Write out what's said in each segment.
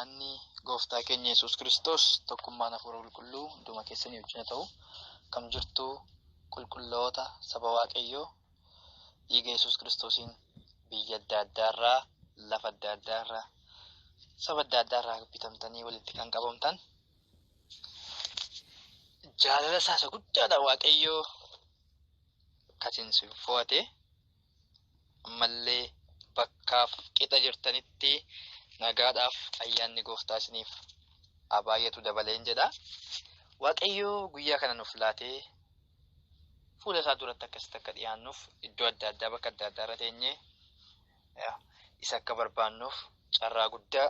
Ayyaanni gooftaa keenya Yesuus Kiristoos tokkummaan hafuura qulqulluu hunduma keessanii wajjin haa ta'u. Kam jirtu qulqulloota saba Waaqayyoo dhiiga Yesuus Kiristoosiin biyya adda addaarraa, lafa adda addaarraa, saba adda addaarraa bitamtanii walitti kan qabamtan. Jaalala isaa isa guddaadha Waaqayyoo kasin si fo'ate ammallee bakkaaf qixa jirtanitti nagaadhaaf ayyaanni gooftaa isiniif haa baay'atu dabaleen jedha. Waaqayyoo guyyaa kana nuuf laatee fuula isaa duratti akkasitti akka dhiyaannuuf iddoo adda addaa bakka adda addaa irra teenyee isa akka barbaannuuf carraa guddaa,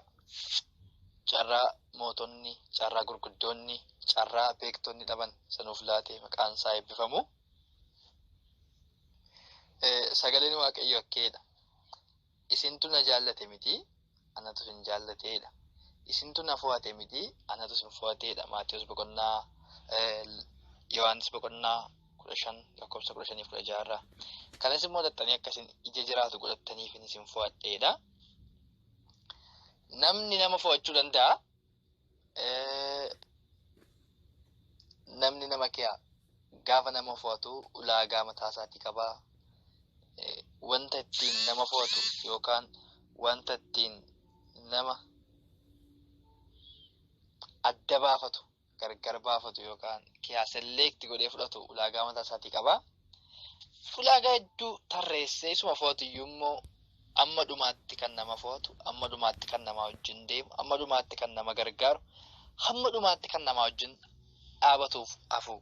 carraa mootonni, carraa gurguddoonni, carraa beektonni dhaban isa nuuf laatee maqaan isaa eebbifamu. Sagaleen Waaqayyoo akkeedha. Isintu na jaallate miti, anatu isin jaallateedha. Isintu na fo'ate miti, anatu isin fo'ateedha. Maatiyus boqonnaa Yohaannis boqonnaa 15 lakkoofsa 15 fi 16 irraa. Kanas immoo dhaxxanii akka isin ija jiraatu godhattaniif isin fo'adheedha. Namni nama fo'achuu danda'a. Namni nama kiya gaafa nama fo'atu ulaagaa mataa isaatii qaba. Wanta ittiin nama fo'atu yookaan wanta ittiin nama adda baafatu, gargar baafatu yookaan kiyaa select godhee fudhatu ulaagaa mataa isaatii qaba. Ulaagaa hedduu tarreessee isuma fo'atu iyyuu immoo amma dhumaatti kan nama fo'atu, amma dhumaatti kan nama wajjin deemu, amma dhumaatti kan nama gargaaru, hamma dhumaatti kan nama wajjin dhaabatuuf hafu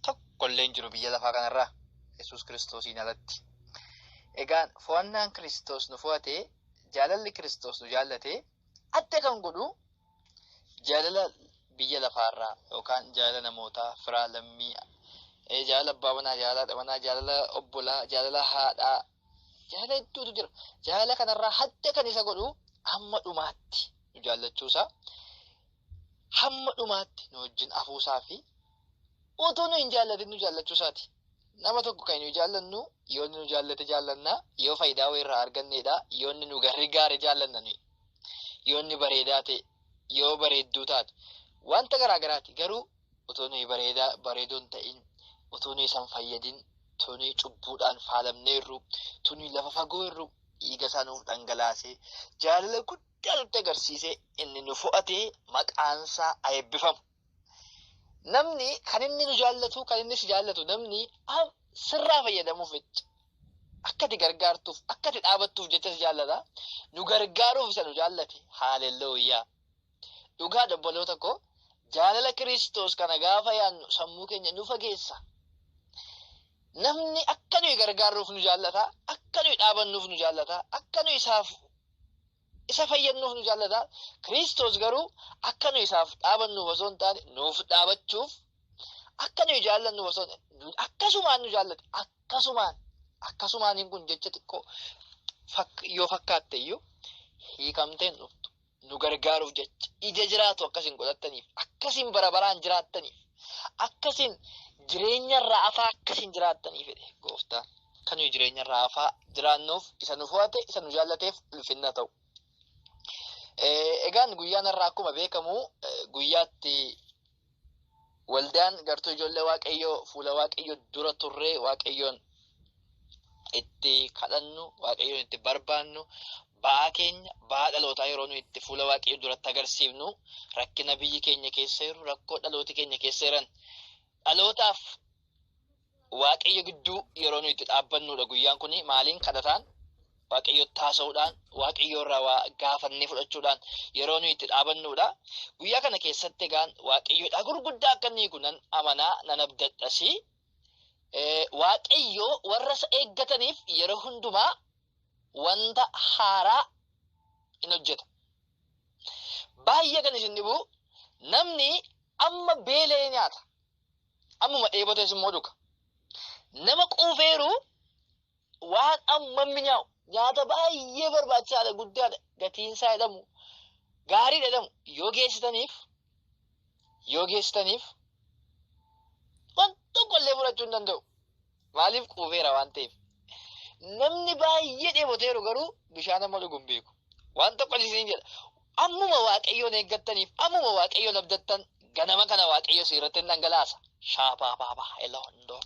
tokkollee hin jiru biyya lafaa kanarraa Yesuus Kiristoosiin alatti. Egaan fo'annaan Kiristoos nu fo'ate, jaalalli Kiristoos nu jaallate adda kan godhu jaalala biyya lafaarraa yookaan jaalala namootaa, firaa, lammii, jaalala abbaa manaa, jaalala haadha manaa, jaalala obbolaa, jaalala haadhaa, jaalala hedduutu jira. Jaalala kanarraa adda kan isa godhu hamma dhumaatti nu jaallachuusaa, hamma dhumaatti nu wajjin hafuusaa fi utuu nu hin jaallatin nu jaallachuusaati. Nama tokko kan nu jaallannu yoo inni nu jaallate jaallanna, yoo faayidaa wayii irraa arganneedha, yoo inni nu gargaare jaallanna nuyi. Yoo inni bareedaa ta'e, yoo bareedduu taate, wanta garaa garaati. Garuu utuu nuyi bareedaa bareedoo hin ta'in, utuu nuyi isan fayyadin, utuu nuyi cubbuudhaan faalamneerru, utuu nuyi lafa fagoo irru dhiiga isaa nuuf dhangalaasee jaalala guddaa nutti agarsiisee inni nu fo'atee maqaan isaa haa eebbifamu. Namni kan inni nu jaallatu, kan inni si jaallatu namni sirraa fayyadamuuf jecha, akka ati gargaartuuf, akka ati dhaabattuuf jecha si jaallata. Nu gargaaruuf isa nu jaallate. Haalelluuyaa. Dhugaa obboloota koo, jaalala Kiristoos kana gaafa yaadnu sammuu keenya nu fageessa. Namni akka nuyi gargaarruuf nu jaallata, akka nuyi dhaabannuuf nu jaallata, akka nuyi isaaf isa fayyadnuuf nu jaallata. Kiristoos garuu akka nuyi isaaf dhaabannuuf osoo hin taane nuuf dhaabachuuf, akka nuyi jaallannuuf osoo hin taane akkasumaan nu jaallate. Akkasumaan, akkasumaaniin kun jecha xiqqoo yoo fakkaatte iyyuu hiikamtee hin dhuftu. Nu gargaaruuf jecha ija jiraatu akkasiin godhattaniif, akkasiin bara baraan jiraattaniif, akkasiin jireenyarraa afaa akkasiin jiraattaniif jedhe gooftaan. Kan nuyi jireenyarraa afaa jiraannuuf isa nu fo'ate, isa nu jaallateef ulfinna ta'u. Egaan guyyaan har'aa akkuma beekamu guyyaatti waldaan gartuu ijoollee Waaqayyoo fuula Waaqayyoo dura turree Waaqayyoon itti kadhannu, Waaqayyoon itti barbaannu, ba'aa keenya, ba'aa dhalootaa yeroo nuyi itti fuula Waaqayyoo duratti agarsiifnu, rakkina biyyi keenya keessa jiru, rakkoo dhalooti keenya keessa jiran, dhalootaaf Waaqayyo gidduu yeroo nuyi itti dhaabbannudha guyyaan kun. Maaliin? Kadhataan, Waaqayyotti haasa'uudhaan, Waaqayyo irraa waa gaafannee fudhachuudhaan yeroo nuyi itti dhaabannudha. Guyyaa kana keessatti egaan Waaqayyoodhaa gurguddaa akka inni hiiku nan amanaa, nan abdadhasi. Waaqayyo warra isa eeggataniif yeroo hundumaa wanta haaraa in hojjeta. Baay'ee kan isin dhibu, namni amma beela'ee nyaata. Ammuma dheebotes immoo dhuga. Nama quufeeru waan amma minyaa'u, nyaata baay'ee barbaachisaadha, guddaadha, gatiin isaa jedhamu gaariidha jedhamu yoo geessitaniif waan tokko illee fudhachuu hin danda'u. Maaliif? Quufeera waan ta'eef. Namni baay'ee dheeboteeru garuu bishaan amma dhugu hin beeku. Waan tokko isin jedha. Ammuma Waaqayyoon eeggattaniif, ammuma Waaqayyoon abdattan, ganama kana Waaqayyo si irratti hin dhangalaasa. Shaapaapaapaa elondoo.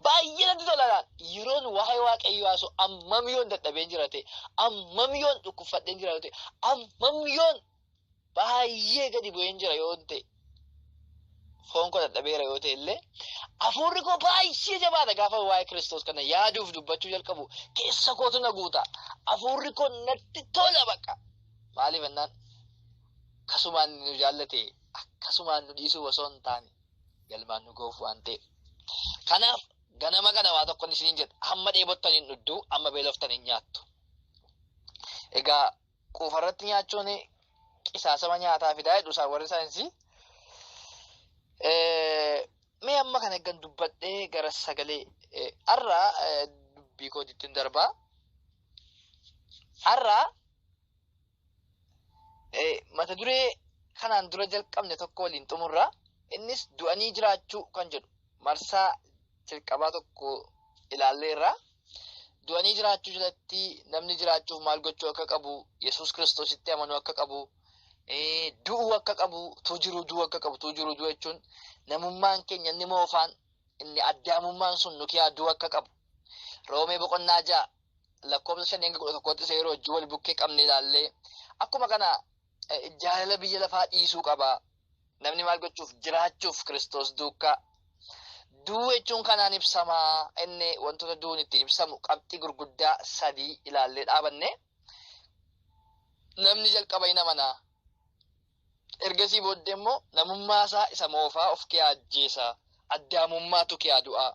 Baay'ee natti tola. Yeroon waa'ee Waaqayyoo haasa'u ammam yoon dadhabeen jira ta'e, ammam yoon dhukkubfadheen jira yoo ta'e, ammam yoon baay'ee gadi bu'een jira yoo ta'e, foon koo dadhabeera yoo ta'e illee, hafuurri koo baay'ee jabaata. Gaafa waa'ee Kiristoos kana yaaduuf dubbachuu jalqabu keessa kootu na guuta. Hafuurri koo natti tola baqa. Maaliif jennaan, akkasumaan nu jaallate, akkasumaan nu dhiisuu osoo hin taane galmaan nu ga'uuf waan ta'eef. Kanaaf ganama kana waa tokko isiniin jedha: hamma dheebottan hin dhudduu, hamma beeloftan hin nyaattu. Egaa quufarratti nyaachuun qisaasama nyaataa fidaa jedhu isaan warri saayinsii. Mee amma kana eeggan dubbadhee gara sagalee har'a dubbii kootiitti darbaa. Har'a mata duree kanaan dura jalqabne tokko waliin xumurra. Innis du'anii jiraachuu kan jedhu marsaa jalqabaa tokko ilaalleerra. Du'anii jiraachuu jalatti namni jiraachuuf maal gochuu akka qabu, Yesuus Kiristoositti amanuu akka qabu, du'uu akka qabu, tuu jiruu du'uu akka qabu. Tuu jiruu du'uu jechuun namummaan keenya inni moofaan, inni addaamummaan sun nu kiyaa du'uu akka qabu. Roomee boqonnaa 6 lakkoofsa 5 hanga 11tti isa yeroo hojii wal bukkee qabne ilaallee, akkuma kana jaalala biyya lafaa dhiisuu qaba. Namni maal gochuuf? Jiraachuuf Kiristoos duukaa. Du'uu jechuun kanaan ibsamaa. Inni wantoota du'uun ittiin ibsamu qabxii gurguddaa sadii ilaallee dhaabanne. Namni jalqaba hin amanaa. Ergasii booddee immoo namummaa isaa isa moofaa of kee ajjeesa. Addaamummaatu kee du'aa.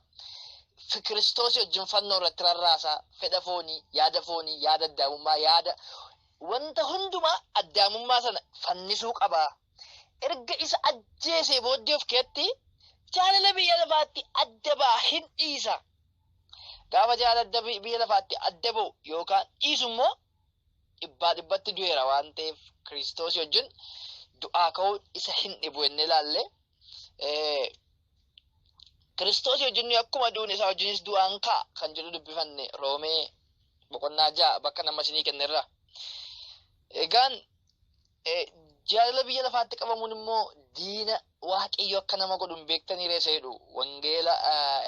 Kiristoos wajjin fannoo irratti rarraasaa. Fedha foonii, yaada foonii, yaada addaamummaa, yaada wanta hundumaa addaamummaa sana fannisuu qabaa. Erga isa ajjeesee booddee of keetti jaalala biyya lafaatti adda ba'a, hin dhiisa. Gaafa jaalala biyya lafaatti adda ba'u yookaan dhiisu immoo dhibbaa dhibbatti du'eera waan ta'eef Kiristoos wajjin du'aa ka'uun isa hin dhibu jennee ilaalle. Kiristoos wajjin akkuma du'uun isaa wajjinis du'aan ka'a kan jedhu dubbifanne Roomee boqonnaa 6 bakka nama isinii kennerra. Egaan jaalala biyya lafaatti qabamuun immoo diina Waaqayyo akka nama godhu hin beektanii reessa jedhu wangeela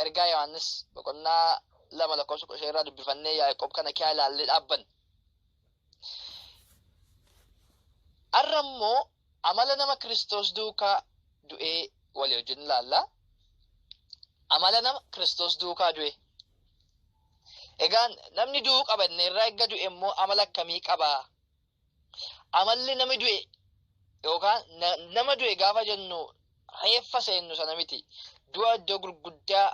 ergaa Yohaannis boqonnaa 2 lakkoofsa 15 irraa dubbifannee Yaaqoob kana kiyaa ilaallee dhaabbanne. Har'a immoo amala nama Kiristoos duukaa du'ee walii wajjin ilaalla. Amala nama Kiristoos duukaa du'e. Egaan namni du'uu qaba inni irraa eegga du'e immoo amala akkamii qaba? Amalli namni du'e yookaan nama du'e gaafa jennu reeffa seennu sana miti. Du'a iddoo gurguddaa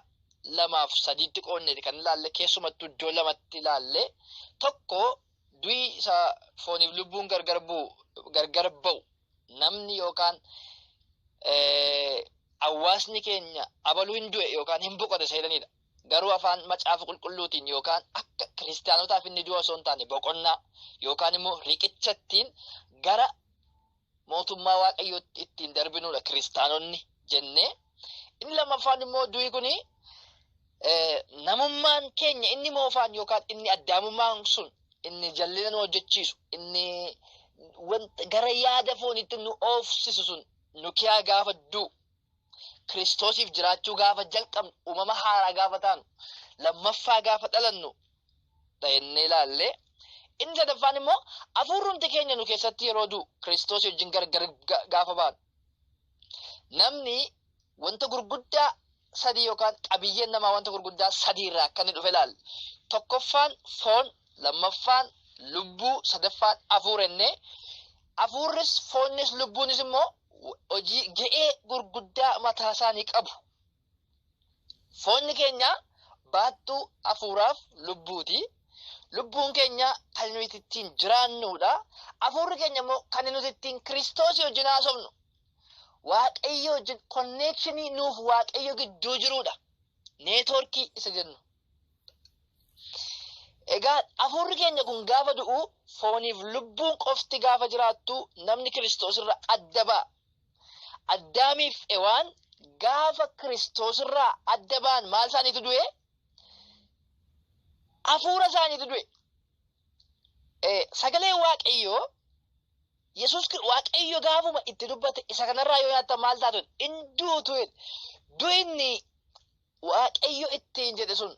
lamaaf sadiitti qoodne kan ilaalle, keessumattuu iddoo lamatti ilaalle. Tokko du'i isa fooniif lubbuun gargar bu'u, gargar ba'u, namni yookaan hawaasni keenya abaluu hin du'e yookaan hin boqote isa jedhanidha. Garuu afaan macaafa qulqulluutiin yookaan akka kiristaanotaaf inni du'a osoo hin taane boqonnaa yookaan immoo riqicha ittiin gara mootummaa Waaqayyootti ittiin darbinudha kiristaanonni jennee. Inni lammaffaan immoo du'i kuni namummaan keenya inni moofaan yookaan inni addaamummaan sun, inni jallina nu hojjechiisu, inni wanta gara yaada foonitti nu oofsisu sun nu kiyaa gaafa du'u, Kiristoosiif jiraachuu gaafa jalqabnu, uumama haaraa gaafa taanu, lammaffaa gaafa dhalannu jennee ilaalle. Inni sadaffaan immoo hafuurrumti keenya nu keessatti yeroo du'u, Kiristoos wajjin gargar gaafa baanu. Namni wanta gurguddaa sadii yookaan qabiyyeen namaa wanta gurguddaa sadii irraa akka inni dhufe ilaalle. Tokkoffaan foon, lammaffaan lubbuu, sadaffaan hafuura jennee, hafuurris foonnis lubbuunis immoo hojii ga'ee gurguddaa mataa isaanii qabu. Foonni keenya baattuu hafuuraaf lubbuuti. Lubbuun keenya kan nuti ittiin jiraannudha. Hafuurri keenya immoo kan nuti ittiin Kiristoosii wajjin haasofnu. Waaqayyo wajjin connection nuuf Waaqayyo gidduu jirudha. Network isa jennu. Egaa hafuurri keenya kun gaafa du'u, fooniif lubbuun qofti gaafa jiraattu, namni Kiristoos irraa adda ba'a. Addaamiif Ewaan gaafa Kiristoos irraa adda ba'an maal isaaniitu du'e? Hafuura isaaniitu du'e. Sagaleen Waaqayyoo Yesuus Waaqayyo gaafuma itti dubbate isa kanarraa yoo nyaattan maal taatu hin duutu jedhe. Du'inni Waaqayyo ittiin jedhe sun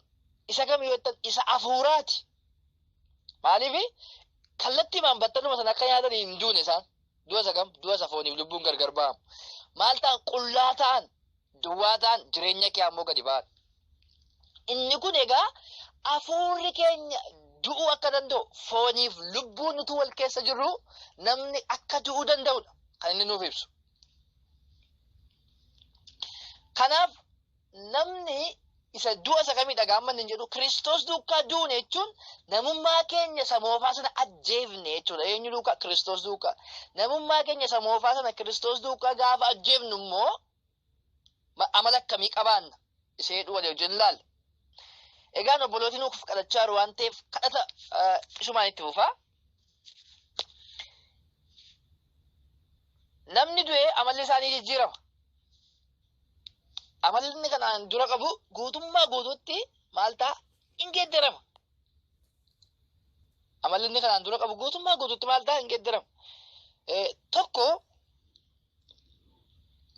isa kam yoo jettan isa hafuuraati. Maaliif kallattiimaan battaluma sana akka nyaatan hin duune isaan. Du'a isa kam? Du'a isa fooniif lubbuun gargar ba'amu. Maal ta'an? Qullaa ta'an, duwwaa ta'an, jireenya kee ammoo gadi ba'an. Inni kun egaa hafuurri keenya du'uu akka danda'u fooniif lubbuun utuu wal keessa jirru namni akka du'uu danda'udha kan inni nuuf ibsu. Kanaaf namni isa du'a isa kamidha gaamma inni jedhu Kiristoos duukaa duune jechuun namummaa keenya isa moofaa sana ajjeefne jechuudha. Eenyu duukaa? Kiristoos duukaa. Namummaa keenya isa moofaa sana Kiristoos duukaa gaafa ajjeefnu immoo amala akkamii qabaanna? Isee walii wajjin ilaalla. Egaan obbolooti nuuf kadhachaa jiru waan ta'eef kadhata isumaan itti fufaa. Namni du'ee amalli isaanii jijjiirama. Amalli inni kanaan dura qabu guutummaa guutuutti maal ta'a? Hin geeddarama. Amalli inni kanaan dura qabu guutummaa guutuutti maal ta'a? Hin geeddarama. Tokko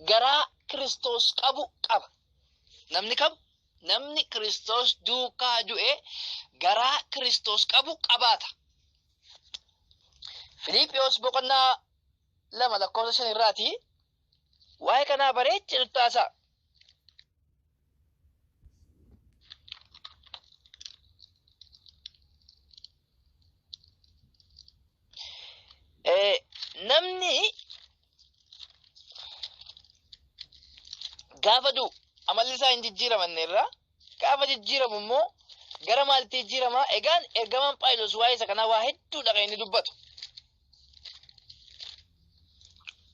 garaa Kiristoos qabu qaba. Namni kam? Namni Kiristoos duukaa du'e garaa Kiristoos qabu qabaata. Filiiphiyoos boqonnaa 2 lakkoofsa 5 irraati waa'ee kanaa bareechee nutti haasa'a. Namni gaafa du'u amalli isaa hin jijjiiramanne irraa gaafa jijjiiramu immoo gara maalitti jijjiirama? Egaan ergamaan Phaawulos waa'ee isa kanaa waa hedduudha kan inni dubbatu.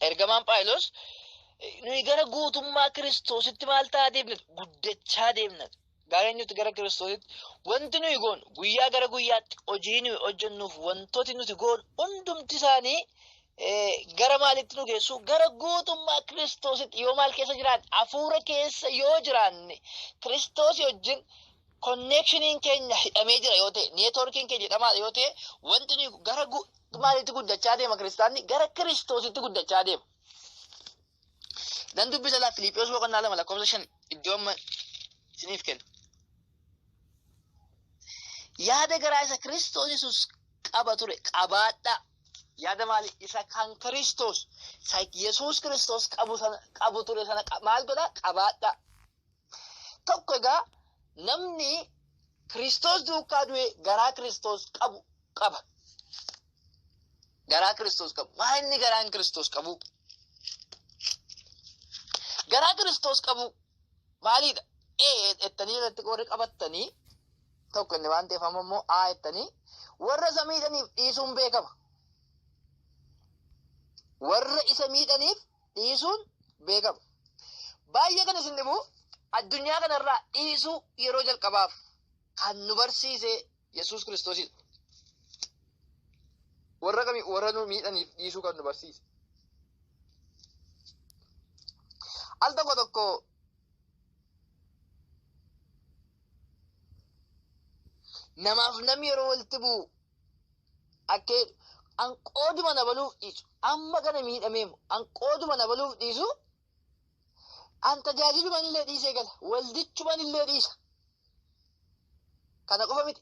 Ergamaan Phaawulos nuyi gara guutummaa Kiristoositti maal ta'aa deemna? Guddachaa deemna. Gara eenyutti? Gara Kiristoositti. Wanti nuyi goonu guyyaa gara guyyaatti hojii nuyi hojjennuuf wantooti nuti goonu hundumti isaanii gara maalitti nu geessu? Gara guutummaa Kiristoositti yoo maal keessa jiraanne, hafuura keessa yoo jiraanne, Kiristoosii wajjin konneekshiniin keenya hidhamee jira yoo ta'e, neetwoorkiin keenya hidhamaadha yoo ta'e, wanti nuyi gara maalitti guddachaa deema kiristaanni? Gara Kiristoositti guddachaa deema. Nan dubbisa laa Filiiphiyoos boqonnaa 2 lakkoofsa 5 iddoo amma isiniif kenna. Yaada garaa isa Kiristoos Yesuus qaba ture qabaadhaa. Yaada maali? Isa kan Kiristoos, isa Yesuus Kiristoos qabu sana qabu ture sana maal godhaa? Qabaadhaa. Tokko egaa namni Kiristoos duukaa du'e garaa Kiristoos qabu qaba. Garaa Kiristoos qabu. Maal inni garaan Kiristoos qabu? Garaa Kiristoos qabu maalidha? E jettanii irratti warri qabattanii tokko inni waan ta'eef amma immoo A jettanii warra isa miidhaniif dhiisuun beekama. Warra isa miidhaniif dhiisuun beekama. Baay'ee kan isin dhibu addunyaa kanarraa dhiisuu yeroo jalqabaaf kan nu barsiise Yesuus Kiristoosidha. Warra kamii warra nu miidhaniif dhiisuu kan nu barsiise. Al tokko tokko namaaf namni yeroo walitti bu'u akka an qooduma na baluuf dhiisu amma kana miidhameemu an qooduma na baluuf dhiisu an tajaajiluman illee dhiisee gala waldichuman illee dhiisa. Kana qofa miti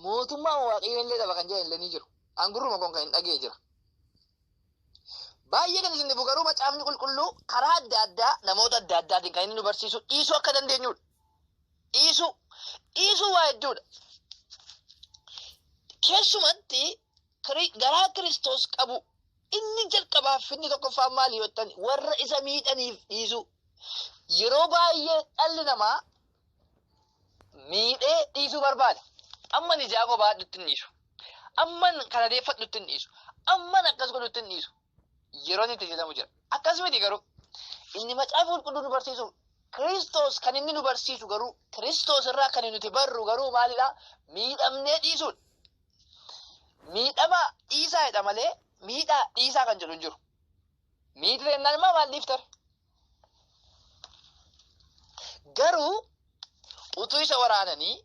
mootummaa waaqayyo illee dhaba kan jedhan illee ni jiru. An gurruma koon kan hin dhagee jira. Baay'ee kan isin dhibu garuu macaafni qulqulluu karaa adda addaa namoota adda addaatiin kan inni nu barsiisu dhiisuu akka dandeenyudha. Dhiisuu dhiisuu waa hedduudha. Keessumatti garaa Kiristoos qabu inni jalqabaaf inni tokkoffaan maali yoo jettan warra isa miidhaniif dhiisuu. Yeroo baay'ee dhalli namaa miidhee dhiisuu barbaada. Amman ijaa koo baadhutti hin dhiisu. Amman kana deeffadhutti hin dhiisu. Amman akkas godhutti hin dhiisu. Yeroon itti jedhamu jira. Akkas miti garuu inni macaafa qulqulluu nu barsiisu Kiristoos kan inni nu barsiisu garuu Kiristoos irraa kan nuti barru garuu maalidha? Miidhamnee dhiisuudha. Miidhama dhiisaa jedha malee miidhaa dhiisaa kan jedhu hin jiru. Miidhee jennaan immoo maal dhiiftar? Garuu utuu isa waraananii,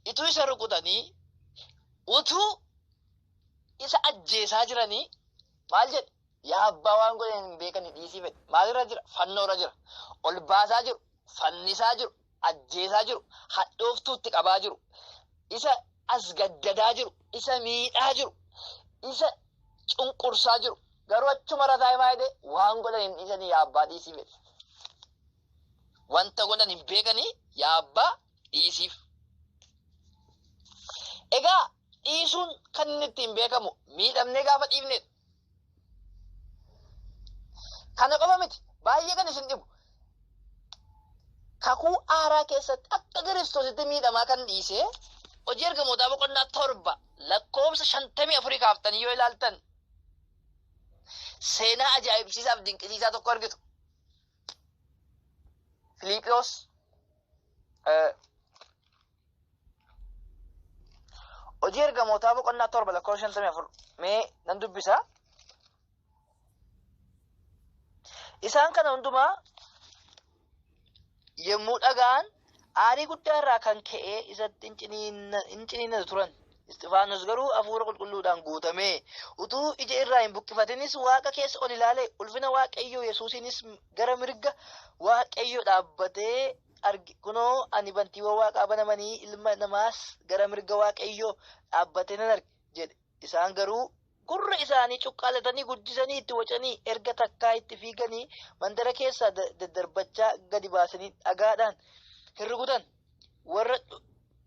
utuu isa rukutanii, utuu isa ajjeesaa jiranii Maal jedhe? Yaa abbaa waan godhan hin beekani dhiisii fedhe. Maalirra jira? Fannoorra jira. Ol baasaa jiru, fannisaa jiru, ajjeesaa jiru, hadhooftuutti qabaa jiru, isa as gaddadaa jiru, isa miidhaa jiru, isa cunqursaa jiru. Garuu achuma irra taa'ee maal jedhee? Waan godhan hin dhiisanii yaa abbaa dhiisii fedhe. Wanta godhan hin beekanii yaa abbaa dhiisiif. Egaa dhiisuun kan inni ittiin beekamu miidhamnee gaafa dhiifnedha. Kana qofa miti, baay'ee kan isin dhibu. Kakuu haaraa keessatti akka Kiristoositti miidhamaa kan dhiise hojii ergamootaa boqonnaa 7 lakkoofsa 54 kaaftanii yoo ilaaltan seenaa ajaa'ibsiisaaf dinqisiisaa tokko argitu. Filiiphiyoos hojii ergamootaa boqonnaa 7 lakkoofsa 54 mee nan dubbisa. Isaan kana hundumaa yommuu dhaga'an aarii guddaa irraa kan ka'e isatti hin ciniinnatu turan. Isxifaanos garuu hafuura qulqulluudhaan guutamee utuu ija irraa hin buqqifatinis waaqa keessa ol ilaalee ulfina Waaqayyoo Yesuusiinis gara mirga Waaqayyoo dhaabbatee arge. Kunoo ani bantiiwwan waaqaa banamanii ilma namaas gara mirga Waaqayyoo dhaabbatee nan arge jedhe. Isaan garuu gurra isaanii cuqqaalatanii guddisanii itti wacanii erga takkaa itti fiiganii mandara keessaa daddarbachaa gadi baasanii dhagaadhaan hin rukutan. Warra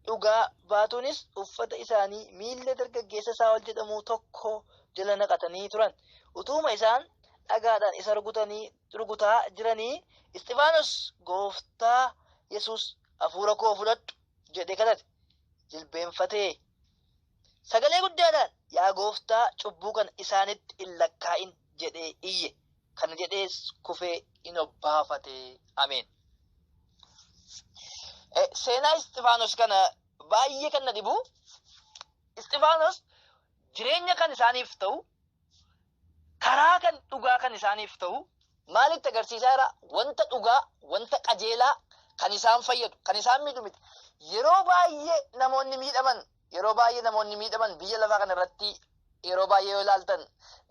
dhugaa baatuunis uffata isaanii miilla dargaggeessa Saa'ol jedhamu tokko jala naqatanii turan. Utuuma isaan dhagaadhaan isa rukutanii rukutaa jiranii Isxifaanos Gooftaa Yesuus hafuura koo fudhadhu jedhee kadhate. Jilbeenfatee sagalee guddaadhaan yaa gooftaa cubbuu kana isaanitti hin lakkaa'in jedhee iyye. Kana jedhees kufee in obbaafate. Ameen. Seenaa Isxifaanos kana baay'ee kan na dhibu Isxifaanos jireenya kan isaaniif ta'u karaa kan dhugaa kan isaaniif ta'u maalitti agarsiisaa jira? Wanta dhugaa, wanta qajeelaa kan isaan fayyadu, kan isaan miidhu miti. Yeroo baay'ee namoonni miidhaman, yeroo baay'ee namoonni miidhaman biyya lafaa kana irratti yeroo baay'ee yoo ilaaltan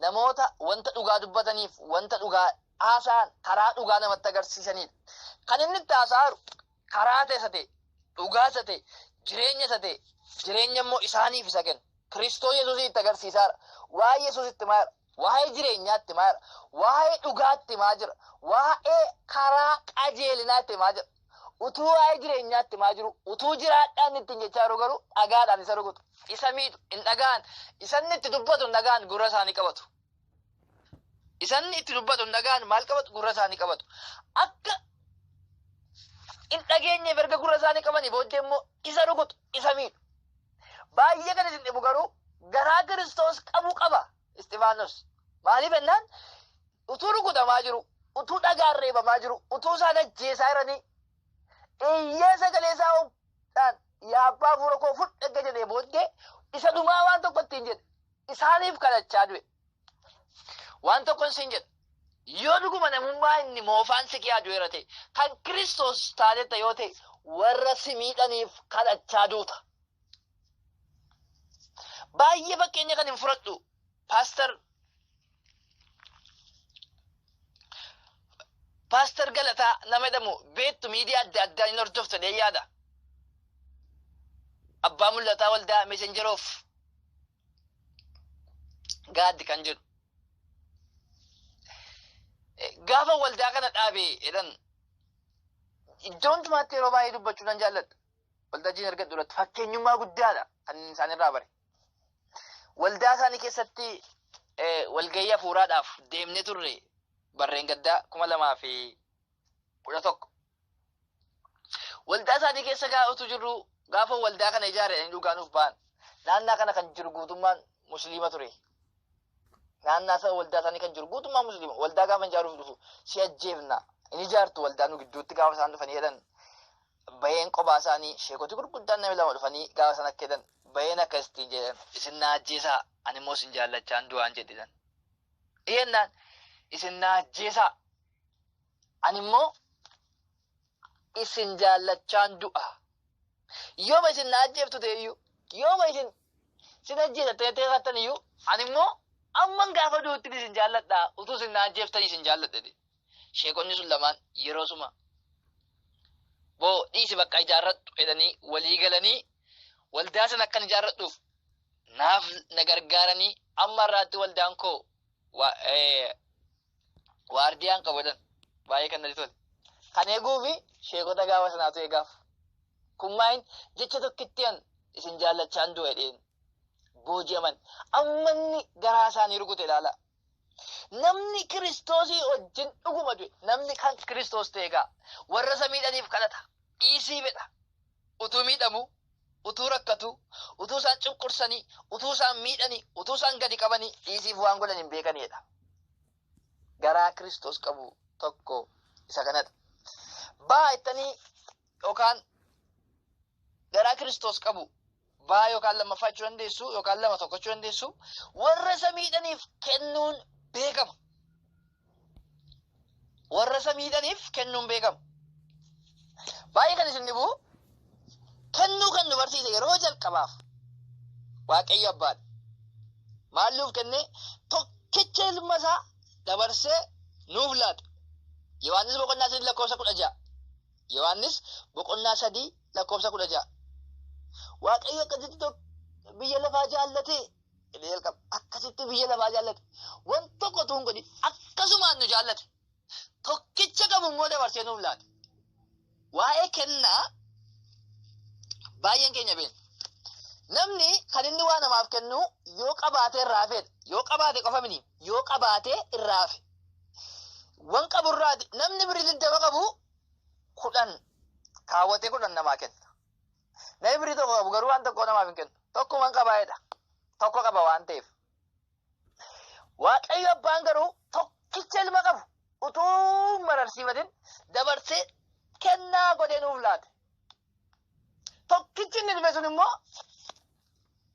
namoota wanta dhugaa dubbataniif, wanta dhugaa haasa'an, karaa dhugaa namatti agarsiisanidha. Kan inni itti haasa'aa jiru karaa ta'e isa ta'e, dhugaa isa ta'e, jireenya isa ta'e, jireenya immoo isaaniif isa kennu. Kiristoos Yesuus itti agarsiisaa jira. Waa'ee Yesuus itti himaa jira. Waa'ee jireenyaa itti himaa jira. Waa'ee dhugaa itti himaa jira. Waa'ee karaa qajeelinaa itti himaa jira. Utuu waa'ee jireenyaa itti himaa jiru, utuu jiraadhaan ittiin jechaa jiru garuu dhagaadhaan isa rukutu. Isa miidhu, hin dhaga'an. Isa inni itti dubbatu hin dhaga'an, gurra isaanii qabatu. Isa inni itti dubbatu hin dhaga'an, maal qabatu? Gurra isaanii qabatu. Akka hin dhageenyeef erga gurra isaanii qabanii booddee immoo isa rukutu, isa miidhu. Baay'ee kan isin dhibu garuu garaa Kiristoos qabu qaba Isxifaanos. Maaliif jennaan utuu rukutamaa jiru, utuu dhagaan reebamaa jiru, utuu isaan ajjeesaa jiranii iyyee sagalee isaa dhaan yaa abbaa hafuura koo fudhu erga jedhee booddee isa dhumaa waan tokko ittiin jedhe isaaniif kadhachaa du'e. Waan tokkon siin jedha. Yoo dhuguma namummaa inni moofaan si kiyaa du'eera ta'e, kan Kiristoos taatetta yoo ta'e, warra si miidhaniif kadhachaa duuta. Baay'ee fakkeenya kan hin fudhadhu. Paastar Paastar Galataa nama jedhamu beektu miidiyaa adda addaa hin hordoftu jedhee yaada. Abbaa mul'ataa waldaa Messengeroof gaaddi kan jedhu. Gaafa waldaa kana dhaabe jedhan iddoo hundumaatti yeroo baay'ee dubbachuu nan jaalladha. Waltajjiin argadhu irratti fakkeenyummaa guddaadha kan isaan irraa bare. Waldaa isaanii keessatti walgahii hafuuraadhaaf deemnee turre barreen gaddaa 2011. Waldaa isaanii keessa utuu jirru gaafa waldaa kana ijaare jedhanii dhugaa nuuf ba'an. Naannaa kana kan jiru guutummaan musliima ture. Naannaa isa waldaa isaanii kan jiru guutummaan musliima. Waldaa gaafa ijaaruuf dhufu si ajjeefna. Hin ijaartu waldaa nu gidduutti gaafa isaan dhufanii jedhan baheen qobaa isaanii sheekoti gurguddaan namni lama dhufanii gaafa isaan akka jedhan baheen akkasittiin jedhan isin na ajjeesaa ani immoo isin jaallachaan du'aan jedhan. Jennaan isin na ajjeesaa ani immoo isin jaallachaan du'a. Yooma isin na ajjeeftu ta'e iyyuu, yooma isin sin ajjeesa ta'e ta'e iyyuu, ani immoo Amman gaafa du'utti isin jaalladha, utuu isin na ajjeeftanii isin jaalladha jedhe. Sheekonni sun lamaan yeroo suma boo dhiisi bakka ijaarradhu jedhanii walii galanii waldaa sana akkan ijaarradhuuf naaf na gargaaranii amma har'aatti waldaan koo waardiyaan qabu jedhan. Baay'ee kan natti tole. Kan eeguufi sheekota gaafa sanaatu eegaaf. Kun maayin jecha tokkitti an isin jaallachaan du'a jedheen booji'aman. Amma inni garaa isaanii rukute ilaala. Namni Kiristoosii wajjin dhuguma du'e, namni kan Kiristoos ta'e egaa warra isa miidhaniif kadhata, dhiisii fedha. Utuu miidhamu, utuu rakkatu, utuu isaan cunqursanii, utuu isaan miidhanii, utuu isaan gadi qabanii dhiisiif waan godhan hin beekanidha. Garaa Kiristoos qabu tokko isa kanadha. Baa jettanii yookaan garaa Kiristoos qabu baa yookaan lammaffaa jechuu dandeessu yookaan lama tokko jechuu dandeessu warra isa miidhaniif kennuun beekama. Warra isa miidhaniif kennuun beekama. Baay'ee kan isin dhibu kennuu kan nu barsiise yeroo jalqabaaf Waaqayyo Abbaadha. Maal nuuf kennee tokkicha ilma isaa dabarsee nuuf laate. Yohaannis boqonnaa 3 lakkoofsa 16. Yohaannis boqonnaa 3 lakkoofsa 16. Waaqayyo akkasitti biyya lafaa jaallate jedhee jalqaba. Akkasitti biyya lafaa jaallate. Waan tokko utuu hin godhin akkasumaan nu jaallate. Tokkicha qabu immoo dabarsee nuuf laate. Waa'ee kennaa baay'een keenya beekna. Namni kan inni waa namaaf kennu yoo qabaatee irraa hafeedha. Yoo qabaate qofa miti. Yoo qabaatee irraa hafe. Wan qabu irraati namni birrii 20 qabu 10 kaawwatee 10 namaa kenna. Namni birrii tokko qabu garuu waan tokko namaaf hin kennu. Tokkuman qabaa jedha. Tokko qaba waan ta'eef. Waaqayyo abbaan garuu tokkicha ilma qabu utuu hin mararsiifatin dabarsee kennaa godhee nuuf laate. Tokkichi inni dhufe sun immoo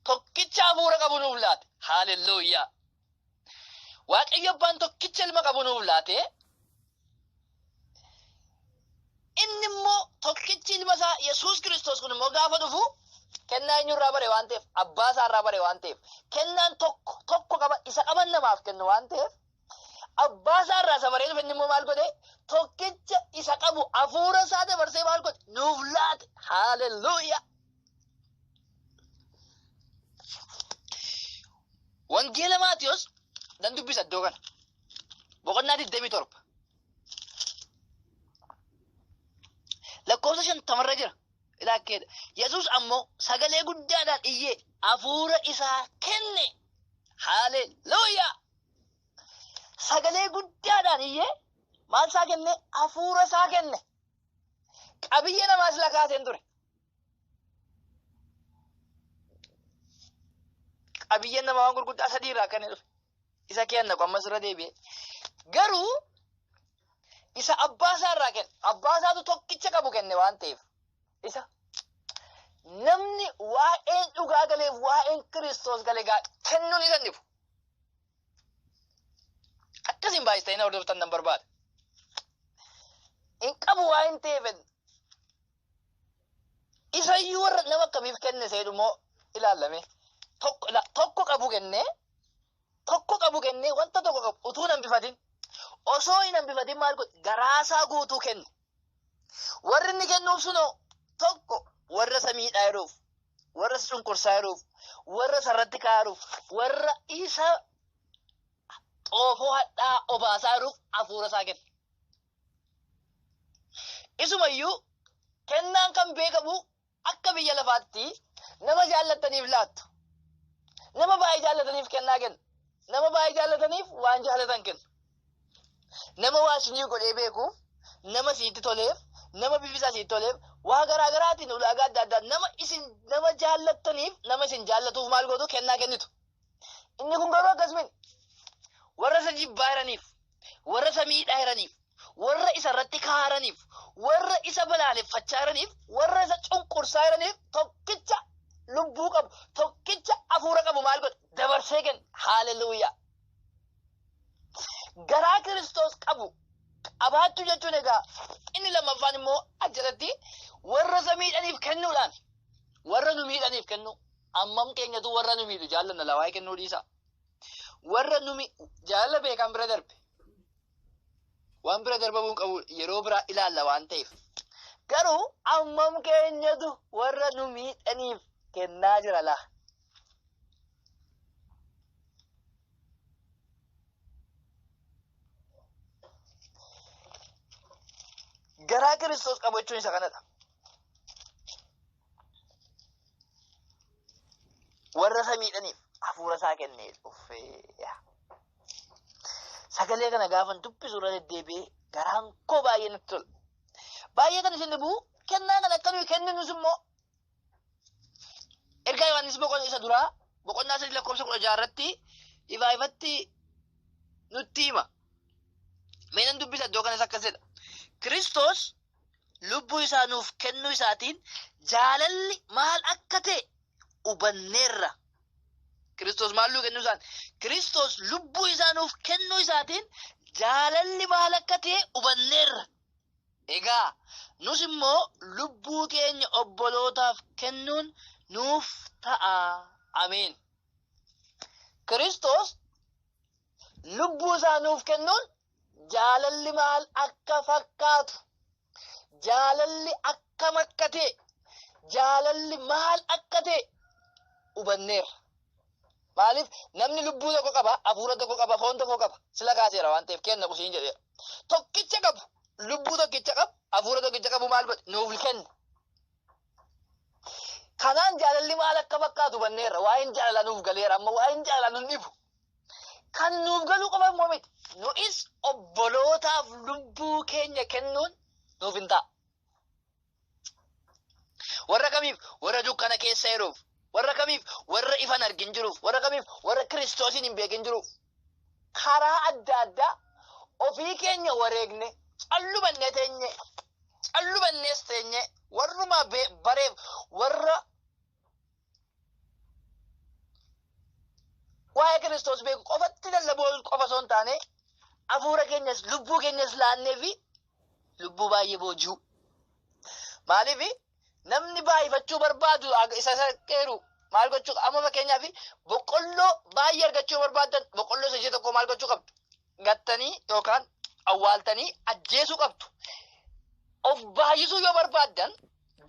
tokkicha hafuura qabu nuuf laate. Haalelluuyaa. Waaqayyo abbaan tokkicha ilma qabu nuuf laate. Inni immoo tokkichi ilma isaa Yesuus Kiristoos kun immoo gaafa dhufu kennaa eenyurraa bare waan ta'eef abbaa isaarraa bare waan ta'eef kennaan tokko tokko qaba isa qaban namaaf kennu waan ta'eef abbaa isaarraa isa baree dhufe inni immoo maal godhe tokkicha isa qabu hafuura isaa dabarsee maal godhe nuuf laate. Haalelluuyaa. Wangeela Maatiyos nan dubbisa iddoo kana. Boqonnaa 27. Lakkoofsa 50rra jira. Ilaakkeedha. Yesuus ammoo sagalee guddaadhaan iyyee hafuura isaa kenne. Haalelluuyaa. Sagalee guddaadhaan iyyee maal isaa kenne? Hafuura isaa kenne. Qabiyyee namaas lakaaseen ture. Qabiyyeen namaa waan gurguddaa sadii irraa akka inni dhufe. Isa kenna ammas irra deebi'e. Garuu isa abbaa isaa irraa kenne. Abbaa isaatu tokkicha qabu kenne waan ta'eef. Isa namni waa'een dhugaa galeef waa'een Kiristoos galee gaa kennuun isa hin dhibu. Akkasiin baay'istanii na hordoftan nan barbaada. Hin qabu waa hin ta'eef isayyuu warra nama akkamiif kenne seedhu immoo ilaallame. Tokko tokko qabu kennee tokko qabu kennee wanta tokko qabu utuu hin hambifatin osoo hin hambifatin maal godhe garaasaa guutuu kenne. Warri inni kennuuf sunoo tokko warra isa miidhaa jiruuf, warra isa cunqursaa jiruuf, warra isa irratti ka'aa jiruuf, warra isa xoofoo hadhaa obaasaa jiruuf hafuura isaa kenne. Isumayyuu kennaan kan beekamu akka biyya lafaatti nama jaallattaniif laattu. Nama baay'ee jaallataniif kennaa kennu. Nama baay'ee jaallataniif waan jaallatan kennu. Nama waa isinii godhee beekuuf, nama isinitti toleef, nama bifi isaa isinitti toleef, waa garaa garaatiin ulaagaa adda addaa nama isin nama jaallattaniif, nama isin jaallatuuf maal gootu kennaa kennitu. Inni kun garuu akkas miti. Warra isa jibbaa jiraniif, warra isa miidhaa jiraniif, warra isa irratti kaaraniif, warra isa balaaleffachaa jiraniif, warra isa cunqursaa jiraniif tokkicha lubbuu qabu, tokkicha hafuura qabu maal godhe? Dabarsee kenne. Haaleluyyaa. Garaa Kiristoos qabu qabaachuu jechuun egaa inni lammaffaan immoo achirratti warra isa miidhaniif kennuudhaan warra nu miidhaniif kennuu. Ammam keenyatu warra nu miidhu jaallanna laa waa'ee kennuu dhiisaa. Warra numi jaalala beekan bira darbe. Waan bira darbamuu qabu yeroo biraa ilaalla waan ta'eef. Garuu ammam keenyatu warra nu miidhaniif kennaa jira laa. Garaa Kiristoos qabachuun isa kanadha. Warra isa miidhaniif hafuura isaa kennee uffee. Sagalee kana gaafan dubbisu irra deddeebi'ee garaan koo baay'ee natti tola. Baay'ee kan isin dhibu kennaa kana akka nuyi kenninus immoo ergaa Yohaannis boqonnaa isa duraa boqonnaa 3 lakkoofsa 16 irratti ifaa ifatti nutti hima. Mee nan dubbisa iddoo kanas akkas jedha. Kiristoos lubbuu isaa nuuf kennuu isaatiin jaalalli maal akka ta'e hubanneerra. Kiristoos maal nuu kennuu isaan? Kiristoos lubbuu isaa nuuf kennuu isaatiin jaalalli maal akka ta'e hubanneerra. Egaa nus immoo lubbuu keenya obbolootaaf kennuun nuuf ta'a. Ameen. Kiristoos lubbuu isaa nuuf kennuun jaalalli maal akka fakkaatu, jaalalli akkam akka ta'e, jaalalli maal akka ta'e hubanneerra. Maaliif namni lubbuu tokko qaba, hafuura tokko qaba, foon tokko qaba. Sila kaaseera waan ta'eef kenna kusiin jedheera. Tokkicha qabu, lubbuu tokkicha qabu, hafuura tokkicha qabu maal godhe nuuf kenna. Kanaan jaalalli maal akka fakkaatu hubanneerra. Waa'een jaalalaa nuuf galeera. Amma waa'een jaalalaa nun dhibu. Kan nuuf galuu qofa immoo miti. Nu'is obbolootaaf lubbuu keenya kennuun nuuf hin ta'a. Warra kamiif? Warra dukkana keessa jiruuf. Warra kamiif? Warra ifan argin jiruuf. Warra kamiif? Warra Kiristoosiin hin beekin jiruuf. Karaa adda addaa ofii keenya wareegne callumannee teenye callumannees teenye warruma bareef warra waa'ee Kiristoos beeku qofatti lallabuu qofa osoo hin taane hafuura keenyas lubbuu keenyas laannee fi lubbuu baay'ee booji'u. Maaliif namni baay'ifachuu barbaadu isa isa qeeru maal gochuu amma fakkeenyaaf boqqolloo baay'ee argachuu barbaaddan boqqolloo isa ija tokko maal gochuu qabdu? Gattanii yookaan awwaaltanii ajjeesuu qabdu. Of baay'isuu yoo barbaaddan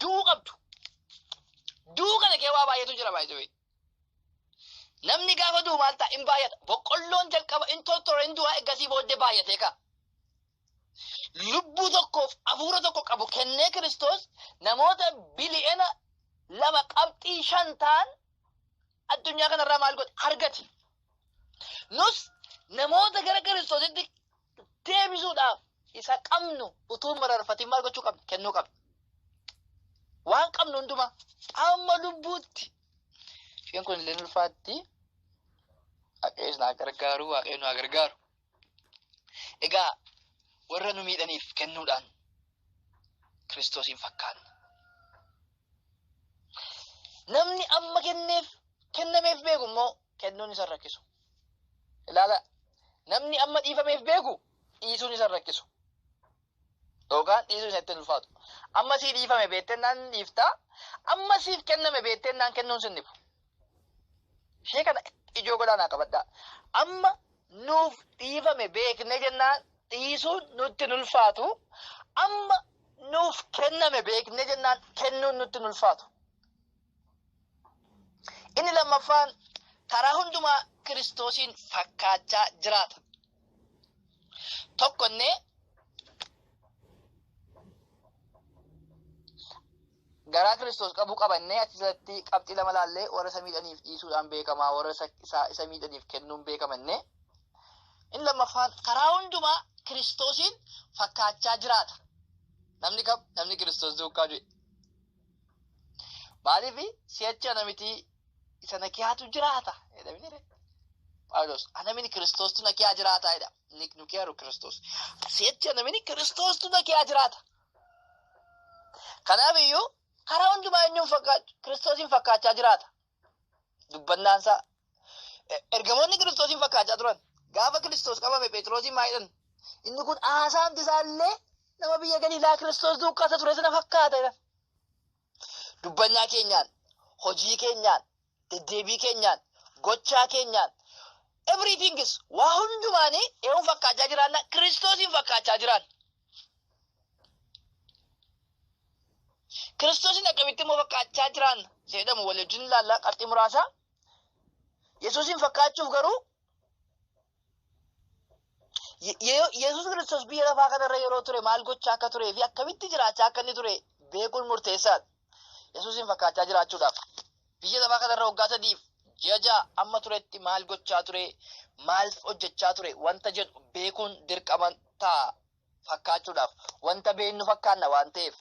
du'uu qabdu. Du'uu kana kee waa baay'eetu jira baay'ee. Namni gaafa du'u maal ta'a? In baay'ata. Boqqolloon jalqaba in tortora in du'a egasii booddee baay'atee ka'a. Lubbuu tokkoof hafuura tokko qabu kennee Kiristoos namoota bili'ena 2.5 ta'an addunyaa kanarraa maal godhe? Argate. Nus namoota gara Kiristoositti deebisuudhaaf isa qabnu utuu mararfatiin maal gochuu qabna? Kennuu qabna. Waan qabnu hundumaa amma lubbuutti. Isheen kun illee ulfaatti. Waaqayyo nu haa gargaaru, Waaqayyo nu haa gargaaru. Egaa warra nu miidhaniif kennuudhaan Kiristoosiin fakkaanna. Namni amma kenneef kennameef beeku immoo kennuun isa rakkisu. Ilaala, namni amma dhiifameef beeku dhiisuun isa rakkisu. Yookaan dhiisuun isa ittiin ulfaatu. Amma sii dhiifame beektee naan dhiiftaa, amma siif kenname beektee naan kennuun sin dhibu. Ishee kana ijoo godhaa naa qabadhaa. Amma nuuf dhiifame beekne jennaan dhiisuun nutti hin ulfaatu. Amma nuuf kenname beekne jennaan kennuun nutti hin ulfaatu. Inni lammaffaan karaa hundumaa Kiristoosiin fakkaachaa jiraata. Tokko innee garaa Kiristoos qabu qabannee achirratti qabxii lama laallee warra isa miidhaniif dhiisuudhaan beekamaa warra isa miidhaniif kennuun beekamannee. Inni lammaffaan karaa hundumaa Kiristoosiin fakkaachaa jiraata. Namni kam? Namni Kiristoos duukaa du'e. Maaliif si'achi ana miti isa na keeyaatu jiraata jedhamini ree. Phaawulos ana mini Kiristoostu na keeyaa jiraata jedha. Inni nu keeyaru Kiristoos. Si'achi ana mini Kiristoostu na keeyaa jiraata. Kanaaf iyyuu karaa hundumaa eenyuun fakkaachuu Kiristoosiin fakkaachaa jiraata. Dubbannaan isaa ergamoonni Kiristoosiin fakkaachaa turan. Gaafa Kiristoos qabame Phexrosiin maal jedhan? Inni kun haasaamti isaallee nama biyya Galiilaa Kiristoos duukaa isa ture sana fakkaata jedhan. Dubbannaa keenyaan, hojii keenyaan, deddeebii keenyaan, gochaa keenyaan, Everything is waa hundumaanii eenyuun fakkaachaa jiraanna? Kiristoosiin fakkaachaa jiraanna. Kiristoosiin akkamitti immoo fakkaachaa jiraanna jedhamu wal wajjin ilaallaa qabxii muraasa. Yesuusiin fakkaachuuf garuu Yesuus Kiristoos biyya lafaa kanarra yeroo ture maal gochaa akka turee fi akkamitti jiraachaa akka inni ture beekuun murteessaadha. Yesuusiin fakkaachaa jiraachuudhaaf biyya lafaa kanarra waggaa 3 fi ji'a 6 amma turetti maal gochaa ture, maal hojjechaa ture wanta jedhu beekuun dirqama ta'a fakkaachuudhaaf, wanta beeknu fakkaanna waan ta'eef.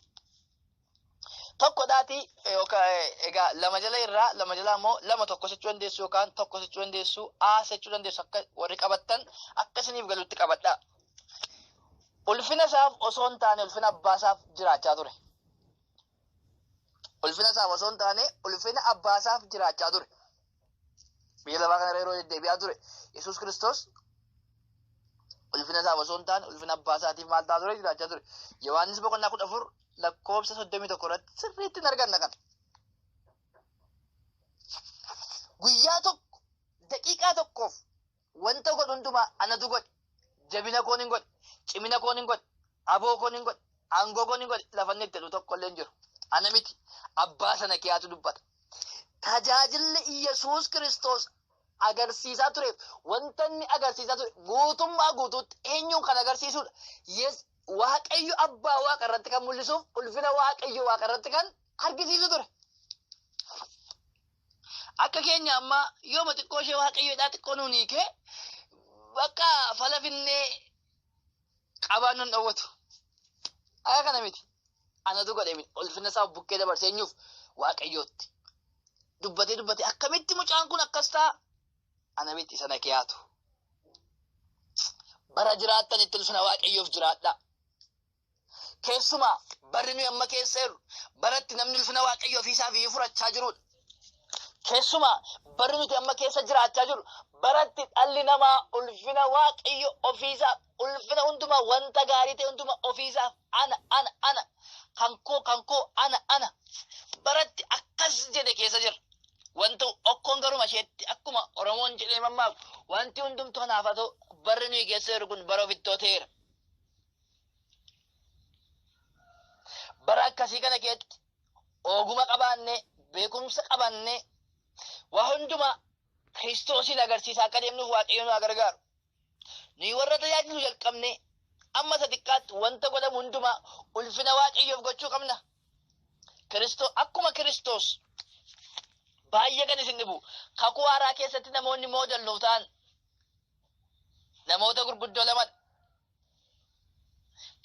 Tokkodhaati yookaan egaa lama jala irraa lama jala immoo lama tokko jechuu dandeessu yookaan tokko jechuu dandeessu, A jechuu dandeessu, akka warri qabattan akka isiniif galutti qabadhaa. Ulfina isaaf osoo hin taane ulfina abbaa isaaf jiraachaa ture. Ulfina isaaf osoo hin taane ulfina abbaa isaaf jiraachaa ture. Biyya lafaa kanarra yeroo deddeebi'aa ture Yesuus Kiristoos ulfina isaaf osoo hin taane ulfina abbaa isaatiif maal ta'aa ture? Jiraachaa ture. Yohaannis boqonnaa 14 lakkoofsa 31 irratti sirriitti hin arganna kana. Guyyaa tokko, daqiiqaa tokkoof wanta godhu hundumaa anatu godhe, jabina koon hin godhe, cimina koon hin godhe, aboo koon hin godhe, aangoo koon hin godhe lafa inni itti jedhu tokko illee hin jiru. Ana miti, abbaa sana kiyaatu dubbata. Tajaajilli Yesuus Kiristoos agarsiisaa tureef, wanta inni agarsiisaa ture guutummaa guutuutti eenyuun kan agarsiisudha? Yes, Waaqayyo abbaa waaqa irratti kan mul'isuuf, ulfina Waaqayyo waaqa irratti kan argisiisu ture. Akka keenya ammaa yooma xiqqoo ishee Waaqayyoodhaa xiqqoo nuun hiikee bakka falafinnee qabaan nun dhowwatu. Akka kana miti. Anatu godhe miti. Ulfina isaa bukkee dabarsee eenyuuf? Waaqayyootti. Dubbatee dubbatee akkamitti mucaan kun akkas ta'a? Ana miti, sana kiyaatu. Bara jiraattanitti ulfina Waaqayyoof jiraadhaa. Keessumaa barri nuyi amma keessa jirru baratti namni ulfina Waaqayyoo ofiisaaf iyyuu furachaa jirudha. Keessumaa barri nuti amma keessa jiraachaa jirru baratti dhalli namaa ulfina Waaqayyo ofiisaaf, ulfina hundumaa, wanta gaarii ta'e hundumaa ofiisaaf, ana, ana, ana, kan koo, kan koo, ana, ana, baratti akkas jedhe keessa jira. Wanta okkoon garuma isheetti, akkuma Oromoon jedhee mammaaku, wanti hundumtuu kanaaf haa ta'u, barri nuyi keessa jirru kun bara ofittoo ta'eera. Bara akkasii kana keessatti oguma qabaannee, beekumsa qabannee, waa hundumaa Kiristoosiin agarsiisaa akka deemnuuf Waaqayyo nu haa gargaaru. Nuyi warra tajaajilu jalqabnee amma isa xiqqaatti wanta godhamu hundumaa ulfina Waaqayyoof gochuu qabna. Kiristoo akkuma Kiristoos baay'ee kan isin dhibu, kakuu haaraa keessatti namoonni model nuuf ta'an namoota gurguddoo lamadha.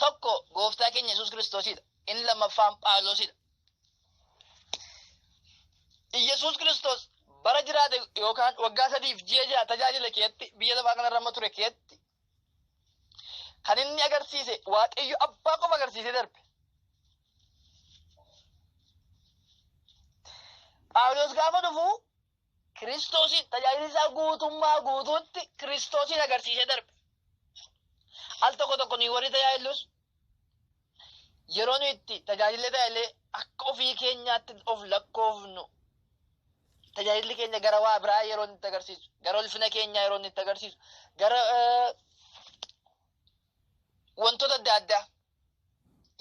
Tokko gooftaa keenya Yesuus Kiristoosidha. Inni lammaffaan Phaawulosidha. Yesuus Kiristoos bara jiraate yookaan waggaa 3 fi ji'a 6 tajaajila keetti, biyya lafaa kanarra amma ture keetti, kan inni agarsiise Waaqayyo abbaa qofa agarsiisee darbe. Phaawulos gaafa dhufu Kiristoosiin tajaajilli isaa guutummaa guutuutti Kiristoosiin agarsiisee darbe. Al tokko tokko nuyi warri tajaajillus yeroo nuyi itti tajaajillee tajaajillee akka ofii keenyaatti of lakkoofnu, tajaajilli keenya gara waa biraa yeroo inni itti agarsiisu, gara ulfina keenyaa yeroo inni itti agarsiisu, gara wantoota adda addaa